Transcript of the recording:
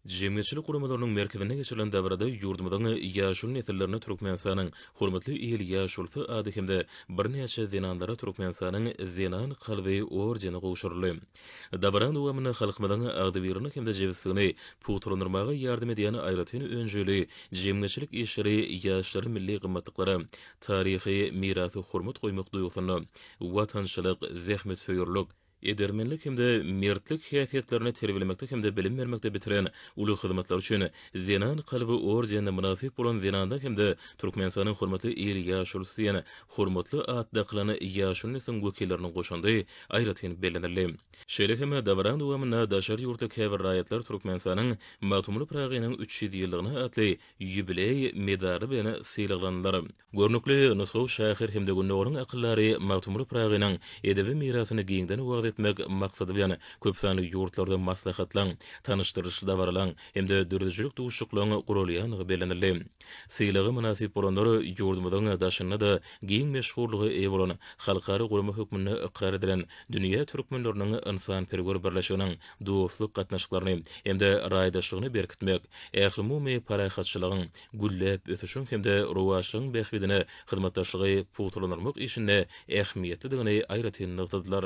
Jemgyýetçilik guramalarynyň merkezinde geçirilen dabarada ýurdumyzyň ýaşuly nesillerine Türkmenistanyň Hormatly il ýaşulusy ady hem-de birnäçe zenanlara Türkmenistanyň Zenan kalby ordeni gowşuryldy. Dabaranyň dowamynda halkymyzyň agzybirligini hem-de jebisligini pugtalandyrmaga ýardam edýän aýratyn önjeýli jemgyýetçilik işleri ýaşlary milli gymmatlyklara, taryhy mirasa hormat goýmak duýgusyna, watançylyk, zähmetsöýerlik, edermenlik hem-de mertlik häsiýetlerini terbiýelemekde hem-de bilim bermekde bitiren uly hyzmatlary üçin Zenan kalby ordenine mynasyp bolan zenanlar hem-de Türkmenistanyň Hormatly il ýaşulusy diýen hormatly at dakylan ýaşuly nesliň wekilleriniň goşandy aýratyn bellenildi. Şeýle hem dabaranyň dowamynda daşary ýurtly käbir raýatlar Türkmenistanyň Magtymguly Pyragynyň 300 ýyllygyna atly ýubileý medaly bilen sylaglandylar. Görnükli nusgawy şahyr hem-de Gündogaryň akyldary Magtymguly Pyragynyň edebi mirasyny giňden wagyz etmek maksady bilen köpsanly ýurtlarda maslahatlaň, tanyşdyryş dabaralaň hem-de döredijilik duşuşyklaryň guralýandygy bellenildi. Sylaga mynasyp bolanlar ýurdumyzyň daşynda-da giň meşhurlyga eýe bolan, halkara gurama hökmünde ykrar edilen Dünýä türkmenleriniň ynsanperwer birleşiginiň dostluk gatnaşyklaryny hem-de raýdaşlygyny berkitmek, ählumumy parahatçylygyň, gülläp ösüşiň hem-de rowaçlygyň bähbidine hyzmatdaşlygy pugtalandyrmak işinde ähmiýetlidigini aýratyn nygtadylar.